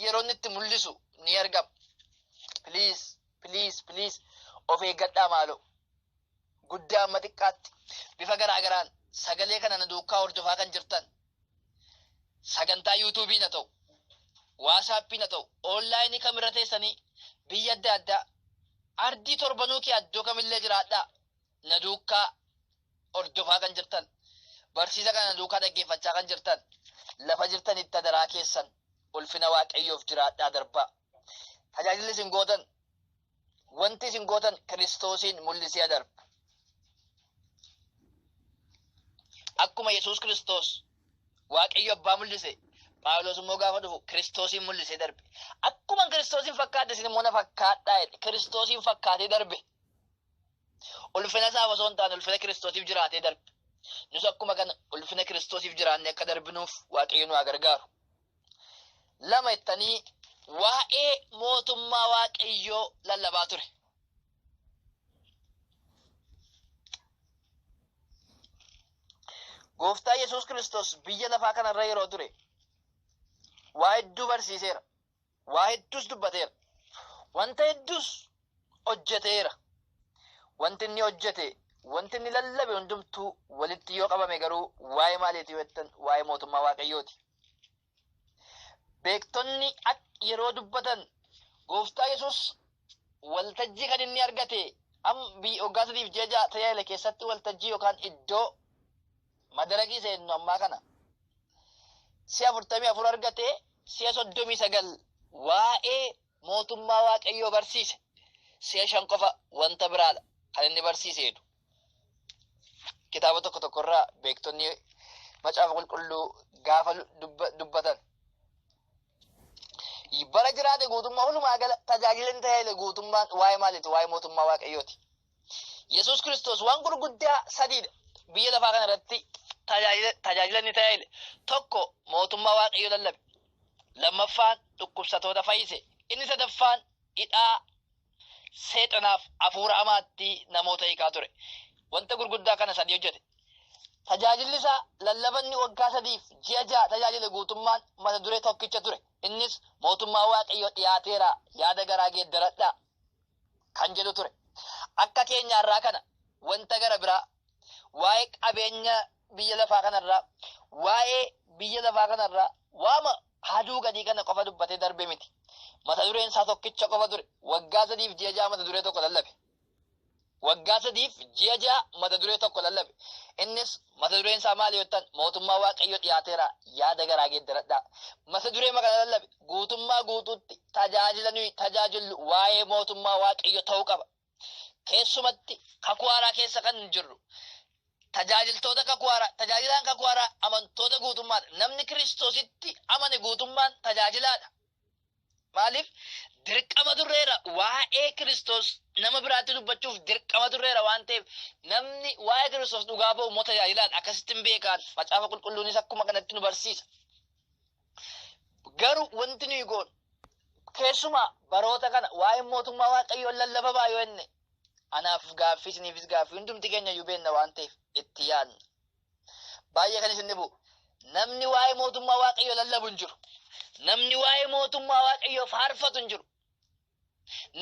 yeroo inni itti mul'isu ni argama. Please, please, please, of eeggadhaa maaloo. Guddaa amma xiqqaatti bifa garaa garaan sagalee kana na duukaa hordofaa kan jirtan, sagantaa YouTubeiin haa ta'u, WhatsAppiin haa ta'u, onlineii kamirra teessanii, biyya adda addaa ardii torbanuu kee iddoo kamillee jiraadhaa, na duukaa hordofaa kan jirtan, barsiisa kana na duukaa dhaggeeffachaa kan jirtan, lafa jirtanitti adaraa keessan ulfina Waaqayyoof jiraadhaa darbaa. Tajaajilli isin gootan, wanti isin gootan Kiristoosiin mul'isee darba. Akkuma Yesuus Kiristoos Waaqayyo abbaa mul'ise, Phaawulos immoo gaafa dhufu Kiristoosiin mul'isee darbe. Akkuma Kiristoosiin fakkaate isin immoo na fakkaadhaa jedhe. Kiristoosiin fakkaatee darbe. Ulfina isaaf osoo hin taane ulfina Kiristoosiif jiraatee darbe. Nus akkuma kana ulfina Kiristoosiif jiraannee akka darbinuuf Waaqayyo nu haa gargaaru. Lama ittanii waa'ee mootummaa Waaqayyoo lallabaa ture. Gooftaa Yesuus Kiristoos biyya lafaa kanarra yeroo ture waa hedduu barsiiseera. Waa hedduus dubbateera. Wanta hedduus hojjeteera. Wanti inni hojjete, wanti inni lallabe hundumtuu walitti yoo qabame garuu waa'ee maaliiti yoo jettan waa'ee mootummaa Waaqayyooti. Beektonni yeroo dubbatan Gooftaa Yesuus waltajjii kan inni argate waggaa 3f ji'a 6 tajaajila keessatti waltajjii yookaan iddoo madarakii seennu ammaa kana si'a 44 argate, si'a 39 waa'ee mootummaa Waaqayyoo barsiise, si'a 5 qofa wanta biraadha kan inni barsiiseetu. Kitaaba tokko tokkorraa beektonni macaafa qulqulluu gaafa dubbatan. Bara jiraate guutummaa walumaa gala tajaajila inni tajaajile guutummaan waa'ee maaliiti? Waa'ee mootummaa Waaqayyooti. Yesuus Kiristoos waan gurguddaa sadiidha biyya lafaa kana irratti tajaajila inni tajaajile. Tokko mootummaa Waaqayyoo lallabe. Lammaffaan dhukkubsatoota fayyise. Inni sadaffaan hidhaa seexanaaf hafuura hamaatti namoota hiikaa ture. Wanta gurguddaa kana sadii hojjete. Tajaajilli isaa lallabanni waggaa 3f ji'a 6 tajaajile guutummaan mata duree tokkicha ture. Innis mootummaa Waaqayyoo dhiyaateera, yaada garaa geeddaradhaa kan jedhu ture. Akka keenyaarraa kana wanta gara biraa waa'ee qabeenya biyya lafaa kanarraa, waa'ee biyya lafaa kanarraa waama haduu gadii kana qofa dubbatee darbe miti. Mata dureen isaa tokkicha qofa ture. Waggaa 3f ji'a 6 mata duree tokko lallabe. Waggaa 3f ji'a 6 mata duree tokko lallabe. Innis mata dureen isaa maali yoo jettan mootummaa Waaqayyoo dhiyaateera, yaada garaa geeddaradhaa. Mata duree kana lallabe. Guutummaa guutuutti tajaajila nuyi tajaajillu waa'ee mootummaa Waaqayyoo ta'uu qaba. Keessumatti kakuu haaraa keessa kan jirru tajaajiltoota kakuu haaraa, tajaajilaan kakuu haaraa amantoota guutummaadha. Namni Kiristoositti amane guutummaan tajaajilaadha. Maaliif dirqama turreera waa'ee Kiristoos nama biraatti dubbachuuf dirqama turreera waan ta'eef namni waa'ee Kiristoos dhugaa ba'u immoo tajaajilaadha. Akkasitti hin beekaan macaafa qulqulluunis akkuma kanatti nu barsiisa. Garuu wanti nuyi goonu keessumaa baroota kana waa'ee mootummaa Waaqayyoo lallababaa yoo jenne anaaf gaaffii isiniifis gaaffii hundumti keenya iyyuu beenna waan ta'eef itti yaadna. Baay'ee kan isin dhibu namni waa'ee mootummaa Waaqayyoo lallabu hin jiru. Namni waa'ee mootummaa Waaqayyoo faarfatu hin jiru.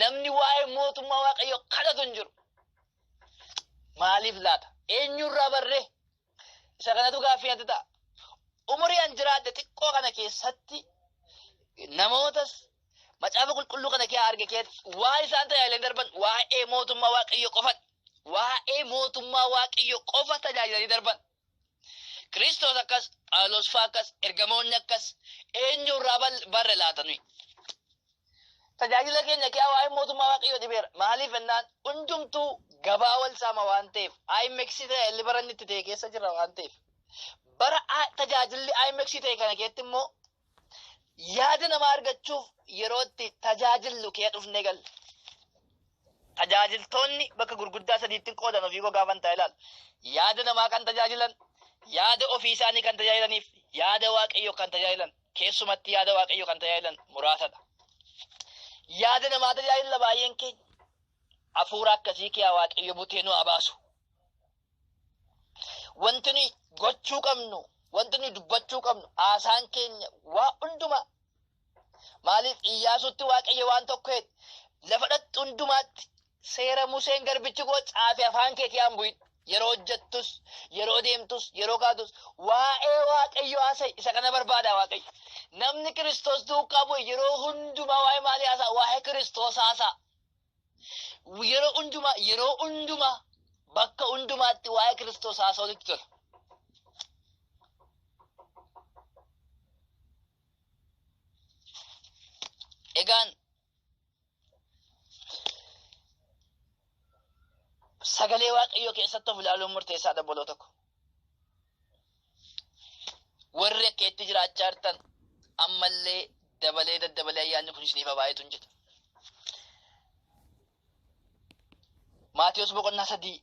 Namni waa'ee mootummaa Waaqayyoo kadhatu hin jiru. Maaliif laata? Eenyurraa barree? Isa kanatu gaaffii natti ta'a. Umurii an jiraadhe xiqqoo kana keessatti namootas macaafa qulqulluu kana kee arge keessatti waan isaan tajaajilan darban waa'ee mootummaa Waaqayyoo qofadha. Waa'ee mootummaa Waaqayyoo qofa tajaajilanii darban. Kiristoos akkas, Phaawulos fa'aa akkas, ergamoonni akkas eenyurraa barre laata nuyi? Tajaajila keenya kee waa'ee mootummaa Waaqayyoo dhibeera. Maaliif jennaan hundumtuu gabaa wal saama waan ta'eef IMX tajaajilli bara inni itti ta'e keessa jira waan ta'eef. Bara tajaajilli IMX ta'e kana keessatti immoo yaada namaa argachuuf yeroo itti tajaajillu kee dhufnee galle. Tajaajiltoonni bakka gurguddaa sadiitti qoodan ofii koo gaafan ta'a ilaalu. Yaada namaa kan tajaajilan, yaada ofii isaanii kan tajaajilaniif yaada Waaqayyoo kan tajaajilan, keessumatti yaada Waaqayyoo kan tajaajilan muraasadha. Yaada namaa tajaajila baay'een keenya hafuura akkasii kee Waaqayyo butee nu abaasu. Wanti nuyi gochuu qabnu, wanti nuyi dubbachuu qabnu, haasaan keenya waa hundumaa. Maaliif Iyyaasuutti Waaqayyo waan tokko jedhe, lafa dhaqxu hundumaatti seera Museen garbichi koo caafe afaan kee kiyaan bu'in. Yeroo hojjettus, yeroo deemtus, yeroo kaatus waa'ee Waaqayyo haasa'i. Isa kana barbaada Waaqayyo. Namni Kiristoos duukaa bu'e yeroo hundumaa waa'ee maalii haasa'a? Waa'ee Kiristoos haasa'a. Yeroo hundumaa, yeroo hundumaa, bakka hundumaatti waa'ee Kiristoos haasa'uutti tola. Egaan sagalee Waaqayyoo keessatti of ilaaluun murteessaadha obboloota ko. Warri akka itti jiraachaa jirtan ammallee dabalee daddabalee ayyaanni kun isiniif haa baay'atu hin jedha. Maatiyos boqonnaa 3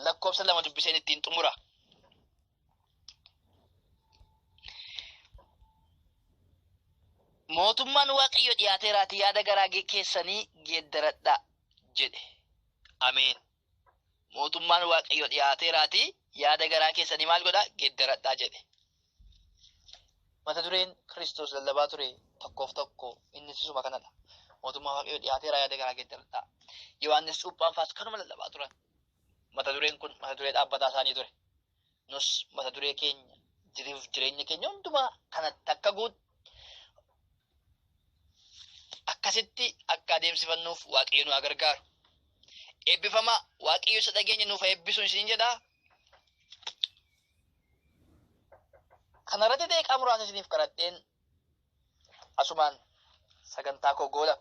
lakkoofsa 2 dubbiseen ittiin xumura. Mootummaan Waaqayyoo dhiyaateeraatii yaada garaa keessanii geeddaradhaa jedhe. Ameen. Mootummaan Waaqayyoo dhiyaateeraatii Yaada garaa keessanii maal godhaa? Geeddaradhaa jedhe. Mata dureen Kiristoos lallabaa ture tokkoof tokko innis isuma kanadha. Mootummaa Waaqayyoo dhiyaateera yaada garaa geeddaradhaa. Yohaannis cuuphaan faas kanuma lallabaa turan. Mata dureen kun mata duree dhaabbataa isaanii ture. Nus mata duree keenya jiruuf jireenya keenya hundumaa kanatti akka guutu akkasitti akka adeemsifannuuf Waaqayyo nu haa gargaaru. Eebbifamaa Waaqayyo isa dhageenya nuuf haa eebbisu isin jedhaa. Kanarratti daqiiqaa muraasa isiniif kadhadheen asumaan sagantaa koo goola.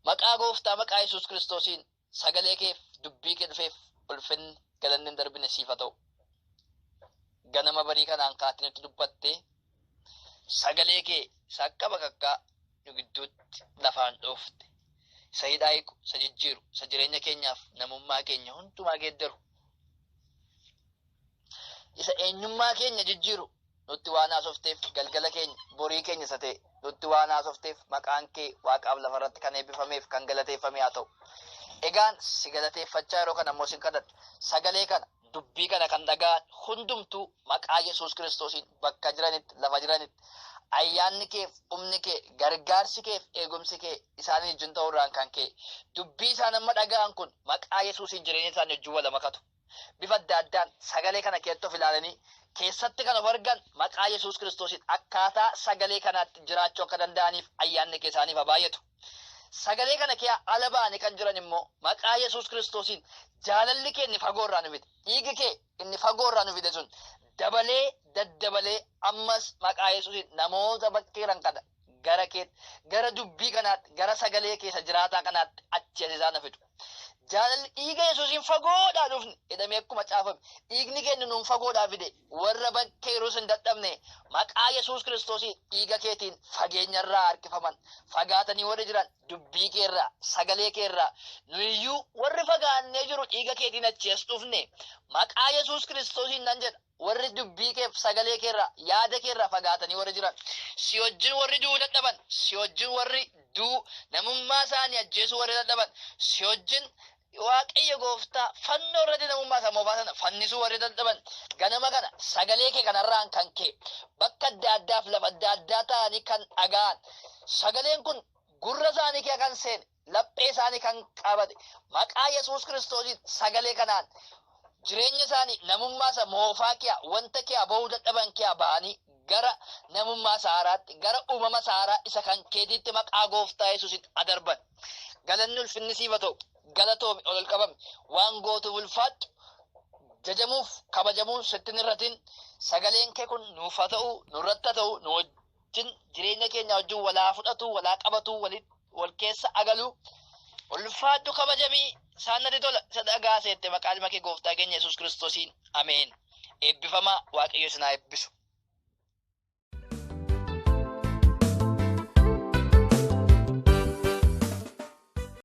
Maqaa gooftaa maqaa Yesuus Kiristoosiin sagalee keef dubbii kee dhufeef ulfinni galanni hin darbine siif haa ta'u. Ganama barii kanaan kaatee nutti dubbattee sagalee kee isa akka bakakkaa nu gidduutti lafaan dhoofte. Isa hidhaa hiiku, isa jijjiiru, isa jireenya keenyaaf namummaa keenya hundumaa geeddaru. Isa eenyummaa keenya jijjiiru nutti waan haasofteef galgala keenya borii keenya isa ta'e nutti waan haasofteef maqaan kee waaqaaf lafarratti kan eebbifameef kan galateeffame haa ta'u. Egaan si galateeffachaa yeroo kana immoo sin kadhadha. Sagalee kana dubbii kana kan dhaga'an hundumtuu maqaa Yesuus Kiristoosiin bakka jiranitti lafa jiranitti ayyaanni keef humni kee gargaarsi keef eegumsi kee isaanii wajjin ta'uurraan kan ka'e dubbii isaan amma dhaga'an kun maqaa Yesuusiin jireenya isaanii wajjin wal makatu. Bifa adda addaan sagalee kana keessatti of ilaalanii keessatti kan of argan maqaa Yesuus Kiristoosiin akkaataa sagalee kanaatti jiraachuu akka danda'aniif ayyaanni kee isaaniif haa baay'atu. Sagalee kana kee ala ba'anii kan jiran immoo maqaa Yesuus Kiristoosiin jaalalli kee inni fagoo irraa nu fide dhiigi kee inni fagoo irraa nu fide sun dabalee daddabalee ammas maqaa Yesuusiin namoota bakkee jiran kana gara keetti gara dubbii kanaatti gara sagalee keessa jiraataa kanaatti achi as isaan fidu. Jaalalli dhiiga Yesuusiin fagoodhaa dhufne jedhamee akkuma caafame dhiigni keenya nuun fagoodhaa fide warra bakkee yeroo hin dadhabne maqaa Yesuus Kiristoosiin dhiiga keetiin fageenyarraa harkifaman fagaatanii warri jiran dubbii keerraa sagalee keerraa nuyiyyuu warri fagaannee jiru dhiiga keetiin achi as dhufne maqaa Yesuus Kiristoosiin nan jedha. Warri dubbii keef sagalee keerraa yaada keerraa fagaatanii warri jiran si wajjin warri du'uu dadhaban si wajjin warri du'uu namummaa isaanii ajjeesuu warri dadhaban si wajjin Waaqayyo gooftaa fannoo irratti namummaa isaa moofaa sana fannisuu warri dadhaban ganama kana sagalee kee kanarraan kan ka'e bakka adda addaaf lafa adda addaa ta'anii kan dhaga'an sagaleen kun gurra isaanii kee kan seene laphee isaanii kan qabate maqaa Yesuus Kiristoosiin sagalee kanaan jireenya isaanii namummaa isa moofaa kee wanta kee ba'uu dadhaban kee ba'anii gara namummaa saaraatti gara uumama saaraa isa kan keetiitti maqaa gooftaa Yesuusiin adarban. Galanni ulfinni siif haa ta'u. Galatoomi ol ol qabami. Waan gootuuf ulfaadhu. Jajamuuf kabajamuun sitti hin irratin. Sagaleen kee kun nuuf haa ta'u, nurratti haa ta'u, nu wajjin jireenya keenya wajjin walaa fudhatu, walaa qabatu, wal keessa agalu. Ulfaadhu kabajamii isaan natti tola isa dhagaa seette maqaa ilma kee gooftaa keenya Yesuus Kiristoosiin. Ameen. Eebbifamaa Waaqayyo isin haa eebbisu.